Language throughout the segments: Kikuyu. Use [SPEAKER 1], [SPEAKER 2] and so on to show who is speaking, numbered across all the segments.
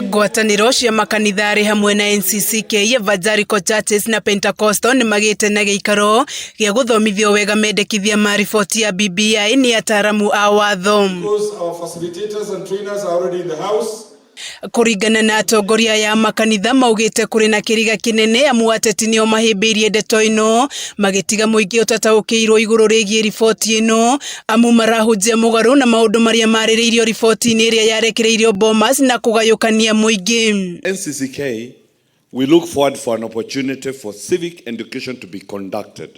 [SPEAKER 1] Ngwatanĩro cia makanitha arĩ hamwe na NCCK, Evangelical Churches na Pentecostal nĩ magĩte na gĩikaro gĩa gũthomithio wega mendekithia ma riboti ya BBI nĩ ataaramu a watho.
[SPEAKER 2] Because our facilitators and trainers are already in the house.
[SPEAKER 1] Kũringana na atongoria aya a makanitha maugĩte kũrĩ na kĩriga kĩnene amu ateti nĩo mahĩmbĩirie ndeto ĩno magĩtiga mũingĩ ũtataũkĩirwo igũrũ rĩgiĩ riboti ĩno amu marahunjia mũgarũ na maũndũ marĩa marĩrĩirio riboti-inĩ ĩrĩa yarekereirio Bomas na kũgayũkania mũingĩ.
[SPEAKER 3] NCCK, we look forward for an opportunity for civic education to be conducted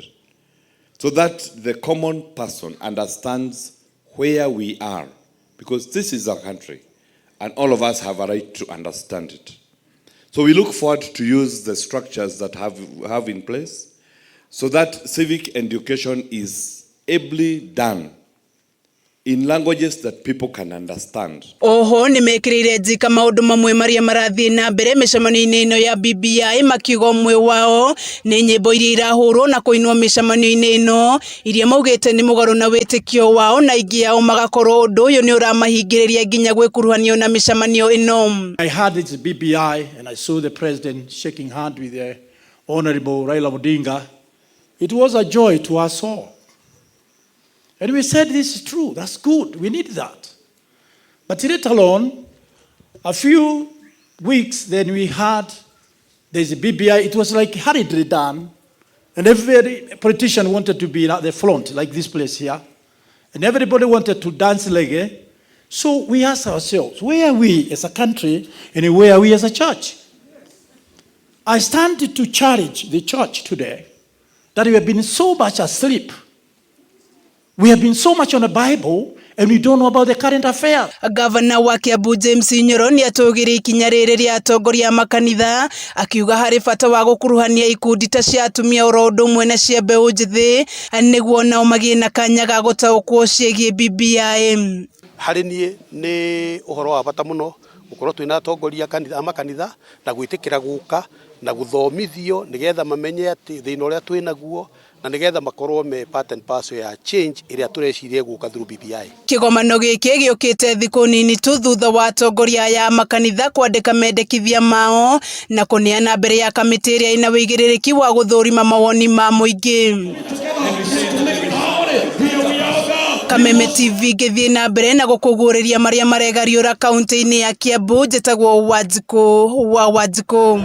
[SPEAKER 3] so that the common person understands where we are, because this is our country and all of us have a right to understand it. So we look forward to use the structures that have in place so that civic education is ably done in languages that people can understand.
[SPEAKER 1] Oho nĩmekĩrĩire njika maũndũ mamwe marĩa marathiĩ na mbere mĩcemanio-inĩ ĩno ya BBI makiuga ũmwe wao nĩ nyĩmbo iria irahũrwo na kũinwo mĩcemanio-inĩ ĩno iria maugĩte nĩ mũgarũ na wĩtĩkio wao na aingĩ ao magakorwo ũndũ ũyũ nĩ ũramahingĩrĩria nginya gwĩkuruhanio na mĩcemanio ĩno.
[SPEAKER 4] I heard it's BBI and I saw the president shaking hand with the Honorable Raila Odinga. It was a joy to us all. And we said, this is true, that's good, we need that. But let alone, a few weeks then we had, there's a BBI, it was like hurriedly done, and every politician wanted to be at the front, like this place here. And everybody wanted to dance reggae. So we asked ourselves, where are we as a country and where are we as a church? I stand to challenge the church today that we have been so much asleep. We have been so much on the Bible and we don't know about the current affairs.
[SPEAKER 1] Gavana wa Kiambu James Nyoro nĩ atũgĩrĩirie ikinya rĩrĩ rĩa atongoria a makanitha akiuga harĩ bata wa gũkuruhania ikundi ta cia atumia oro ũndũ ũmwe na cia mbeũ njĩthĩ nĩguo nao magĩe na kanya ga gũtaũkwo ciĩgiĩ BBI.
[SPEAKER 5] Harĩ niĩ nĩ ũhoro wa bata mũno gũkorwo twĩna atongoria a makanitha na gwĩtĩkĩra gũka na gũthomithio nĩgetha mamenye atĩ thĩna ũrĩa twĩ naguo na nĩgetha makorwo me part and parcel ya change ĩrĩa tũreciria gũka through BBI.
[SPEAKER 1] Kĩgomano gĩkĩ gĩũkĩte thikũ nini tu thutha wa atongoria aya a makanitha kwandĩka mendekithia mao na kũneana mbere ya kamĩtĩ ĩrĩa ĩna wĩigĩrĩrĩki wa gũthũrima mawoni ma mũingĩ. Kameme TV ngĩthiĩ na mbere na gũkũguũrĩria marĩa maregariũra kaunti-inĩ ya Kiambu njĩtagwo Wanjikũ wa Wanjikũ.